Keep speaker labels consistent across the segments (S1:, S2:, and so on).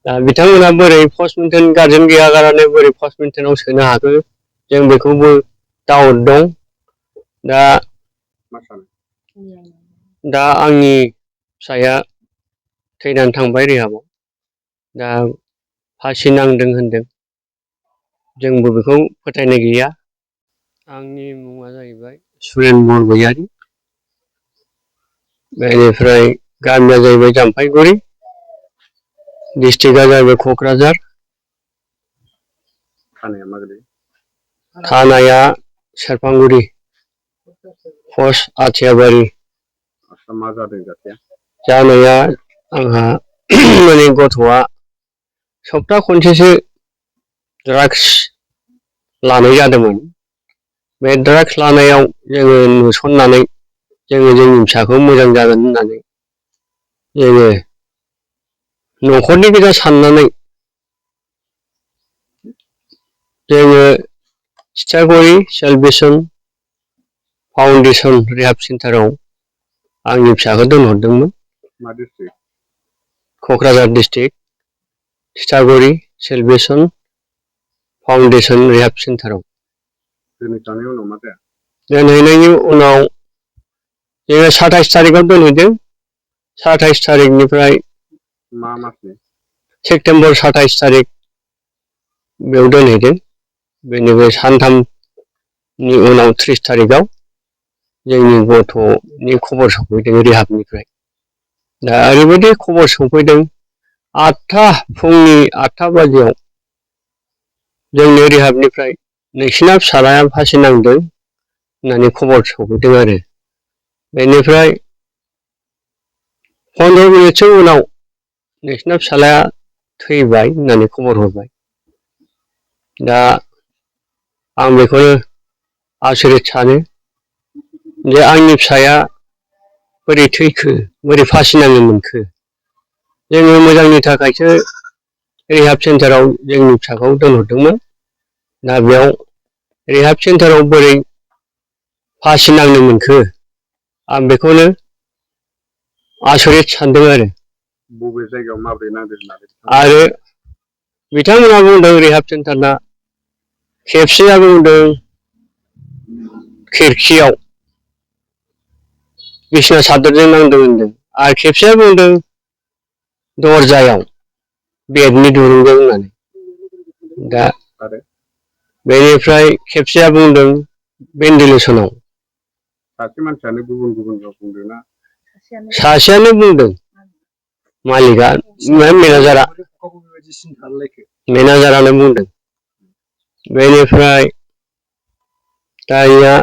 S1: दा बिथांमोना बोरै पस्ट मेन्टेन गारजेन गैया गारानो बोरै पस्ट मेन्टेनाव सोनो हाखो जों बेखौबो डाउट दं। दा आंनि फिसाया थैनानै थांबाय रिहाबाव। दा फासि नांदों होनदों। जोंबो बेखौ फोथायनाय गैया। आंनि मुङा जाहैबाय सुरेन बरगयारी। बेनिफ्राय गामिया जाहैबाय जाम्फाइगुरि, डिस्ट्रिक्टआ जाहैबाय क'क्राझार। थानाया सेरफांगुरि, पस्ट आथियाबारि। मा जादों जाथाया? जानाया आंहा माने गथ'आ सप्ता खनसेसो ड्राग्स लानाय जादोंमोन। बे ड्राग्स लानायाव जोङो नुसननानै जोङो जोंनि फिसाखौ मोजां जागोन होननानै जोङो न'खरनि गोजा साननानै जोङो थिथागुरि सेल्वेसन फाउन्डेसन रिहाब सेन्टाराव आंनि फिसाखौ दोनहरदोंमोन। मा डिस्ट्रिक्ट? क'क्राझार डिस्ट्रिक्ट, थिथागुरि सेल्वेसन फाउन्डेसन रिहाब सेन्टाराव। दोनहैखांनायनि उनाव मा जाया? दोनहैनायनि उनाव जोङो 27 तारिखआव दोनहैदों। 27 तारिखनिफ्राय मा मासनि? सेप्तेम्बर 27 तारिख बेयाव दोनहैदों। बेनिफ्राय सानथामनि उनाव 30 तारिखआव जोंनि गथ'नि खबर सफैदों रिहाबनिफ्राय। दा ओरैबायदि खबर सफैदों, फुंनि 8 बाजियाव जोंनि रिहाबनिफ्राय नोंसिना फिसालाया फासि नांदों होननानै खबर सफैदों आरो। बेनिफ्राय 15 मिनिटसो उनाव नोंसिना फिसालाया थैबाय होननानै खबर हरबाय। दा आं बेखौनो आसरित सानो जे आंनि फिसाया बोरै थैखो, बोरै फासि नांनो मोनखो। जोङो मोजांनि थाखायसो रिहाब सेन्टाराव जोंनि फिसाखौ दोनहरदोंमोन। दा बेयाव रिहाब सेन्टाराव बोरै फासि नांनो मोनखो आं बेखौनो आसरित सानदों आरो। बबे जायगायाव माबोरै नांदों होननानै आरो बिथांमोना बुंदों रिहाब सेन्टारना खेबसेया बुंदों खिरखियाव बिसना सादरजों नांदों होनदों आरो खेबसेया बुंदों दरजायाव बेटनि दुरुंजों होननानै। दा बेनिफ्राय खेबसेया बुंदों भेन्टिलेसनाव। सासे मानसियानो गुबुन गुबुन राव बुंदोंना? सासेयानो बुंदों मालिकआ मेनेजारानो बुंदों। बेनिफ्राय दानिया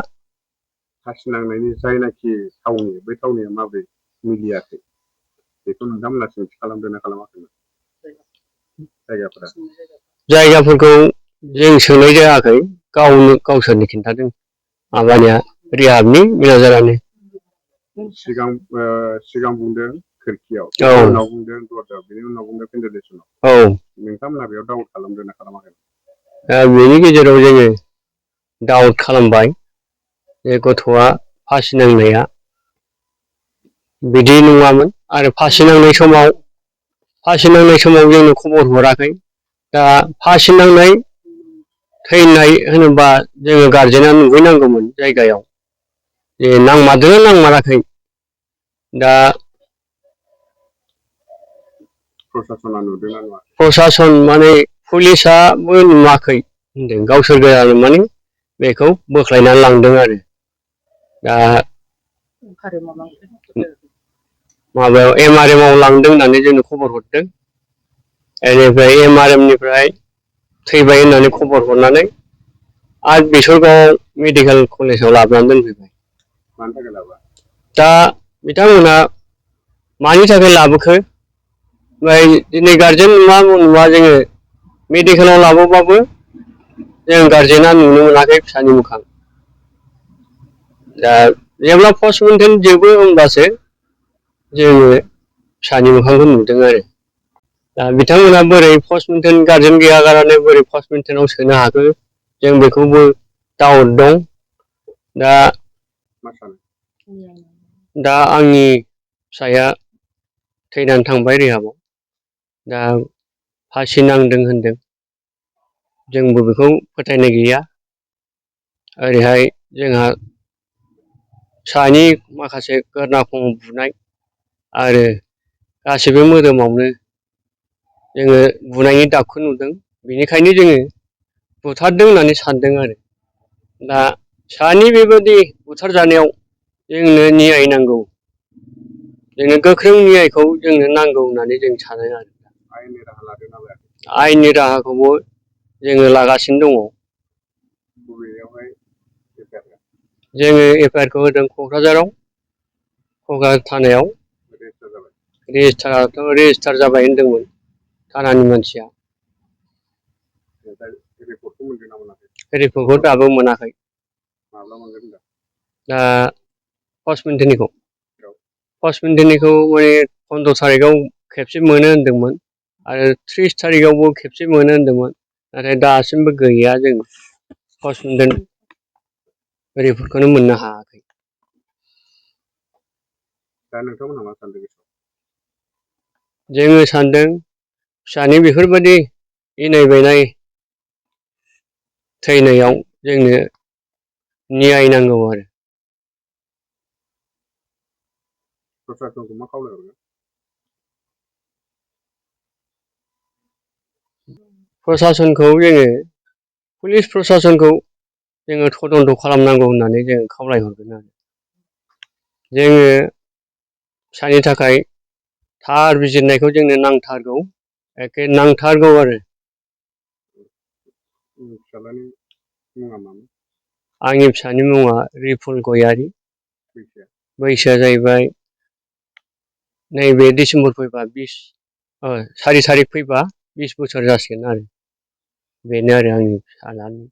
S1: फासि नांनायनि जायनाखि थावनि बै थावनिया माबोरै मिलियाखै बेखौ नोंथांमोना सोंथि खालामदोंना खालामाखैमोन? जायगाफोरखौ जों सोंनाय जायाखै, गावसोरनो खिन्थादों माबानिया रिहाबनि मेनेजारानो। सिगां बुंदों खिरखियाव, उनाव बुंदों दरजायाव, बेनि उनाव बुंदों भेन्टिलेसनाव। औ नोंथांमोना बेयाव डाउट खालामदोंना खालामाखै? दा बेनि गेजेराव जोङो डाउट खालामबाय जे गथ'आ फासि नांनाया बिदि नङामोन आरो फासि नांनाय समाव जोंनो खबर हराखै। दा फासि नांनाय थैनाय होनोबा जोङो गारजेना नुहैनांगौमोन जायगायाव जे नांमारदोंना नांमाराखै। दा प्रसासना नुदोंना नुवाखै? प्रसासन माने पुलिसाबो नुवाखै होनदों, गावसोर गोजानो माने बेखौ बोख्लायनानै लांदों आरो। दा माबायाव MRM आव लांदों होननानै जोंनो खबर हरदों। बेनिफ्राय MRM निफ्राय थैबाय होननानै खबर हरनानै आरो बेसरगाव मेडिकेल कलेजाव लाबोनानै दोनफैबाय। मानि थाखाय लाबोआ? दा बिथांमोना मानि थाखाय लाबोखो, ओमफ्राय दिनै गारजेन नुवा जोङो मेडिकेलाव लाबोबाबो जों गारजेना नुनो मोनाखै फिसानि मोखां। दा जेब्ला पस्ट मेन्टेन जोबो होमब्लासो जोङो फिसानि मोखांखौ नुदों आरो। दा बिथांमोना बोरै पस्ट मेन्टेन गारजेन गैया गारानो बोरै पस्ट मेन्टेनाव सोनो हाखो जों बेखौबो डाउट दं। दा आंनि फिसाया थैनानै थांबाय रिहाबाव। दा फासि नांदों होनदों। जोंबो बेखौ फोथायनाय गैया। ओरैहाय जोंहा फिसानि माखासे गोरनाखौ बुनाय आरो गासिबो मोदोमावनो जोङो बुनायनि दागखौ नुदों। बेनिखायनो जोङो बुथारदों होननानै सानदों आरो। दा फिसानि बेबायदि बुथारजानायाव जोंनो न्याय नांगौ। जोंनो गोख्रों न्यायखौ जोंनो नांगौ होननानै जों सानो आरो।
S2: आयेननि राहा लादों ना लायाखै?
S1: आयेननि राहाखौबो जोङो लागासिनो दङ।
S2: बबेयावहाय एफआइआर?
S1: जोङो एफआइआरखौ होदों क'क्राझाराव, क'क्राझार थानायाव।
S2: रेजिस्टार जाबाय?
S1: रेजिस्टार जाबाय होनदोंमोन थानानि मानसिया।
S2: रिपर्टखौ मोनदों ना मोनाखै?
S1: रिपर्टखौ दाबो मोनाखै।
S2: माब्ला मोनगोन होनदों?
S1: दा पस्ट मेन्टेननिखौ माने 15 थारिखआव खेबसे मोनो होनदोंमोन आरो 30 थारिखआवबो खेबसे मोनो होनदोंमोन। नाथाय दासिमबो गैया, जों पस्ट मेन्टेन रिपर्टखौनो मोननो हायाखै।
S2: दा नोंथांमोनहा मा सानदों?
S1: जोङो सानदों फिसानि बेफोरबायदि इनाय बायनाय थैनायाव जोंनो न्याय नांगौ आरो।
S2: प्रसासनखौ मा खावलायहरगोन?
S1: प्रसासनखौ जोङो, पुलिस प्रसासनखौ जोङो तदन्त खालामनांगौ होननानै जोङो खावलायहरगोन आरो। जोङो फिसानि थाखाय थार बिजिरनायखौ जोंनो नांथारगौ, एखे नांथारगौ आरो।
S2: फिसालानि मुङा मामोन?
S1: आंनि फिसानि मुङा रिफुल गयारि।
S2: बैसोआ?
S1: बैसोआ जाहैबाय नैबे डिसेम्बर फैबा 4 थारिख फैबा 20 बोसोर जासिगोन आरो। बेनो आरो आंनि फिसालानि